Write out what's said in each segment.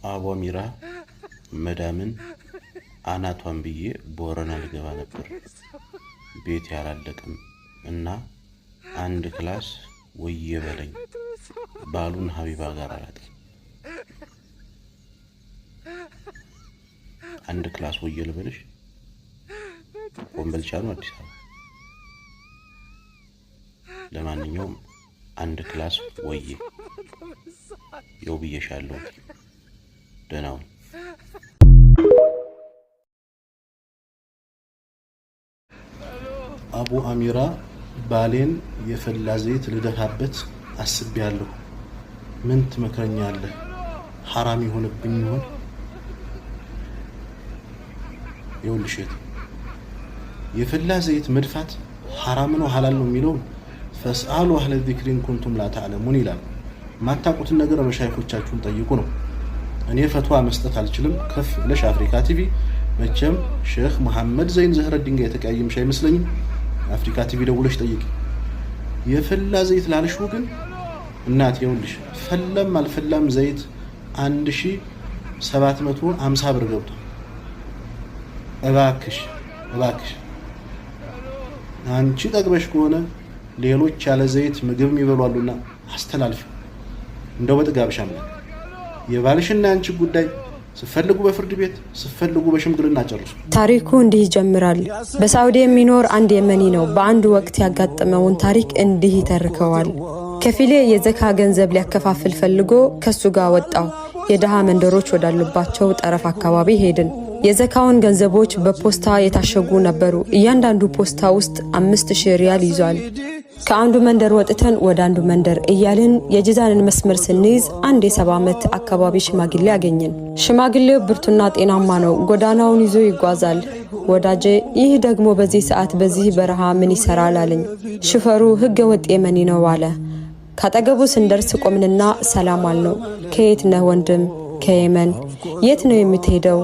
አቡ አሚራ መዳምን አናቷን ብዬ ቦረና ልገባ ነበር። ቤት ያላለቅም እና አንድ class ወዬ በለኝ ባሉን ሀቢባ ጋር አላውቅም። አንድ class ወዬ ልበልሽ። ኮምቦልቻ ነው አዲስ አበባ። ለማንኛውም አንድ class ወዬ የው ብዬሻለሁ። ደህና ሁን። አቡ አሚራ ባሌን የፈላ ዘይት ልደፋበት አስቤያለሁ። ምን ትመክረኛለህ? ሐራም ይሆንብኝ ይሆን? ይኸውልሽ እህቴ፣ የፈላ ዘይት መድፋት ሐራም ነው ሐላል ነው የሚለውን فاسألوا أهل الذكر إن كنتم لا تعلمون ይላል። ማታውቁትን ነገር መሻይኮቻችሁን ጠይቁ ነው። እኔ ፈትዋ መስጠት አልችልም። ከፍ ብለሽ አፍሪካ ቲቪ መቼም ሼህ መሐመድ ዘይን ዘህረዲን ጋር የተቀያየምሽ አይመስለኝም። አፍሪካ ቲቪ ደውለሽ ጠይቂ። የፈላ ዘይት ላልሽው ግን እናት ይኸውልሽ፣ ፈላም አልፈላም ዘይት 1750 ብር ገብቷል። እባክሽ እባክሽ አንቺ ጠግበሽ ከሆነ ሌሎች ያለ ዘይት ምግብ ይበሏሉና አስተላልፊ። እንደው በጥጋብሽ አምላክ የባልሽና የአንቺ ጉዳይ ስፈልጉ በፍርድ ቤት ስፈልጉ በሽምግልና ጨርሱ። ታሪኩ እንዲህ ይጀምራል። በሳዑዲ የሚኖር አንድ የመኒ ነው። በአንድ ወቅት ያጋጠመውን ታሪክ እንዲህ ይተርከዋል። ከፊሌ የዘካ ገንዘብ ሊያከፋፍል ፈልጎ ከሱ ጋር ወጣው። የድሃ መንደሮች ወዳሉባቸው ጠረፍ አካባቢ ሄድን። የዘካውን ገንዘቦች በፖስታ የታሸጉ ነበሩ። እያንዳንዱ ፖስታ ውስጥ 5,000 ሪያል ይዟል። ከአንዱ መንደር ወጥተን ወደ አንዱ መንደር እያልን የጅዛንን መስመር ስንይዝ አንድ የ70 ዓመት አካባቢ ሽማግሌ አገኘን። ሽማግሌው ብርቱና ጤናማ ነው። ጎዳናውን ይዞ ይጓዛል። ወዳጄ፣ ይህ ደግሞ በዚህ ሰዓት በዚህ በረሃ ምን ይሰራል አለኝ። ሹፌሩ ህገ ወጥ የመኒ ነው አለ። ካጠገቡ ስንደርስ ቆምንና ሰላም አልነው። ከየት ነህ ወንድም? ከየመን። የት ነው የምትሄደው?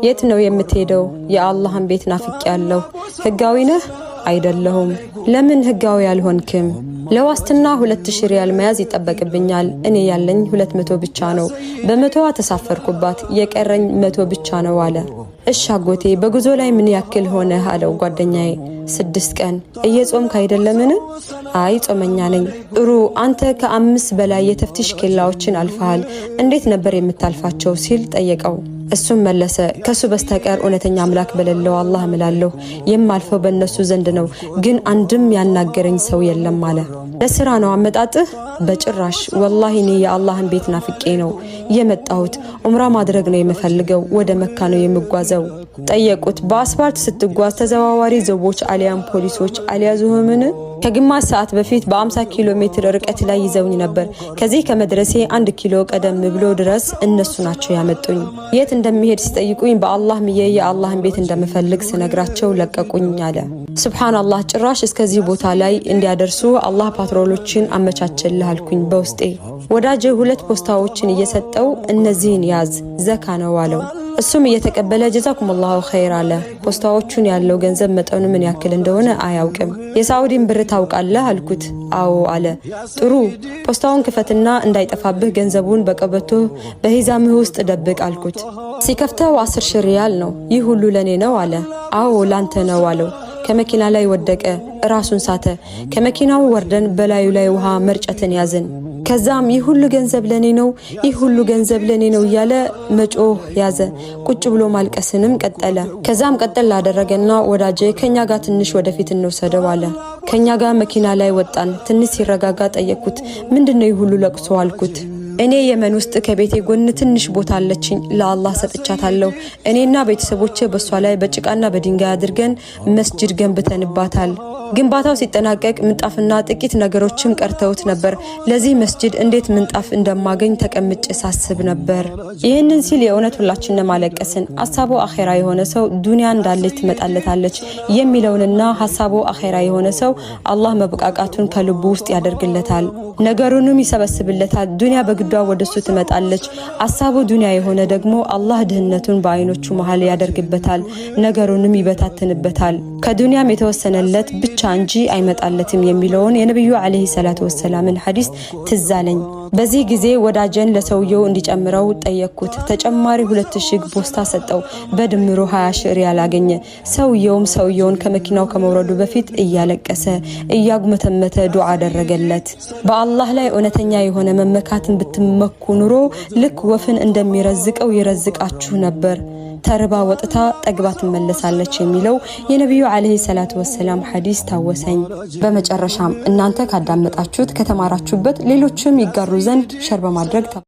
የት ነው የምትሄደው? የአላህን ቤት ናፍቄያለሁ። ህጋዊ ነህ? አይደለሁም። ለምን ህጋዊ አልሆንክም? ለዋስትና 2,000 ሪያል መያዝ ይጠበቅብኛል። እኔ ያለኝ 200 ብቻ ነው። በ100ዋ ተሳፈርኩባት፣ የቀረኝ 100 ብቻ ነው አለ። እሺ አጎቴ፣ በጉዞ ላይ ምን ያክል ሆነህ አለው ጓደኛዬ። 6 ቀን። እየጾምክ አይደለምን? አይ፣ ጾመኛ ነኝ። ጥሩ፣ አንተ ከአምስት በላይ የተፍቲሽ ኬላዎችን አልፈሃል። እንዴት ነበር የምታልፋቸው ሲል ጠየቀው። እሱም መለሰ፣ ከሱ በስተቀር እውነተኛ አምላክ በሌለው አላህ እምላለሁ፣ የማልፈው በእነሱ ዘንድ ነው፣ ግን አንድም ያናገረኝ ሰው የለም አለ። ለስራ ነው አመጣጥህ? በጭራሽ ወላሂ፣ እኔ የአላህን ቤት ናፍቄ ነው የመጣሁት። ዑምራ ማድረግ ነው የምፈልገው። ወደ መካ ነው የምጓዘው። ጠየቁት። በአስፋልት ስትጓዝ ተዘዋዋሪ ዘቦች አሊያም ፖሊሶች አልያዙህምን? ከግማሽ ሰዓት በፊት በ50 ኪሎ ሜትር ርቀት ላይ ይዘውኝ ነበር። ከዚህ ከመድረሴ 1 ኪሎ ቀደም ብሎ ድረስ እነሱ ናቸው ያመጡኝ። የት እንደሚሄድ ሲጠይቁኝ በአላህ ምዬ የአላህን ቤት እንደምፈልግ ስነግራቸው ለቀቁኝ አለ። ሱብሃንአላህ፣ ጭራሽ እስከዚህ ቦታ ላይ እንዲያደርሱ አላህ ፓትሮሎችን አመቻቸልህ አልኩኝ በውስጤ። ወዳጄ ሁለት ፖስታዎችን እየሰጠው እነዚህን ያዝ፣ ዘካ ነው አለው። እሱም እየተቀበለ ጀዛኩም ላሁ ኸይር አለ። ፖስታዎቹን ያለው ገንዘብ መጠኑ ምን ያክል እንደሆነ አያውቅም። የሳዑዲን ብር ታውቃለህ አልኩት። አዎ አለ። ጥሩ፣ ፖስታውን ክፈትና እንዳይጠፋብህ ገንዘቡን በቀበቶ በሂዛምህ ውስጥ ደብቅ አልኩት። ሲከፍተው 10,000 ሪያል ነው። ይህ ሁሉ ለእኔ ነው አለ። አዎ፣ ላንተ ነው አለው። ከመኪና ላይ ወደቀ፣ ራሱን ሳተ። ከመኪናው ወርደን በላዩ ላይ ውሃ መርጨትን ያዝን። ከዛም ይህ ሁሉ ገንዘብ ለኔ ነው፣ ይህ ሁሉ ገንዘብ ለኔ ነው እያለ መጮህ ያዘ። ቁጭ ብሎ ማልቀስንም ቀጠለ። ከዛም ቀጠል አደረገና ወዳጄ፣ ከኛ ጋር ትንሽ ወደፊት እንውሰደው አለ። ከኛ ጋር መኪና ላይ ወጣን። ትንሽ ሲረጋጋ ጠየቅኩት። ምንድነው ይህ ሁሉ ለቅሶ አልኩት። እኔ የመን ውስጥ ከቤቴ ጎን ትንሽ ቦታ አለችኝ፣ ለአላህ ሰጥቻታለሁ። እኔና ቤተሰቦቼ በሷ ላይ በጭቃና በድንጋይ አድርገን መስጅድ ገንብተንባታል። ግንባታው ሲጠናቀቅ ምንጣፍና ጥቂት ነገሮችም ቀርተውት ነበር። ለዚህ መስጅድ እንዴት ምንጣፍ እንደማገኝ ተቀምጬ ሳስብ ነበር። ይህንን ሲል የእውነት ሁላችንም አለቀስን። ሀሳቡ አኼራ የሆነ ሰው ዱንያ እንዳለች ትመጣለታለች የሚለውንና ሀሳቡ አኼራ የሆነ ሰው አላህ መብቃቃቱን ከልቡ ውስጥ ያደርግለታል፣ ነገሩንም ይሰበስብለታል። ዱንያ በግዷ ወደሱ ትመጣለች። ሀሳቡ ዱንያ የሆነ ደግሞ አላህ ድህነቱን በአይኖቹ መሀል ያደርግበታል፣ ነገሩንም ይበታትንበታል። ከዱንያም የተወሰነለት ብቻ እንጂ አይመጣለትም የሚለውን የነቢዩ ዓለይሂ ሰላቱ ወሰላምን ሐዲስ ትዝ አለኝ። በዚህ ጊዜ ወዳጀን ለሰውየው እንዲጨምረው ጠየቅኩት። ተጨማሪ 2 እሽግ ፖስታ ሰጠው። በድምሩ 20 ሺህ ሪያል አገኘ። ሰውየውም ሰውየውን ከመኪናው ከመውረዱ በፊት እያለቀሰ እያጉመተመተ ዱዓ አደረገለት። በአላህ ላይ እውነተኛ የሆነ መመካትን ብትመኩ ኑሮ ልክ ወፍን እንደሚረዝቀው ይረዝቃችሁ ነበር። ተርባ ወጥታ ጠግባ ትመለሳለች የሚለው የነቢዩ ዓለይሂ ሰላቱ ወሰላም ሐዲስ ታወሰኝ። በመጨረሻም እናንተ ካዳመጣችሁት ከተማራችሁበት ሌሎችም ይጋሩ ዘንድ share በማድረግ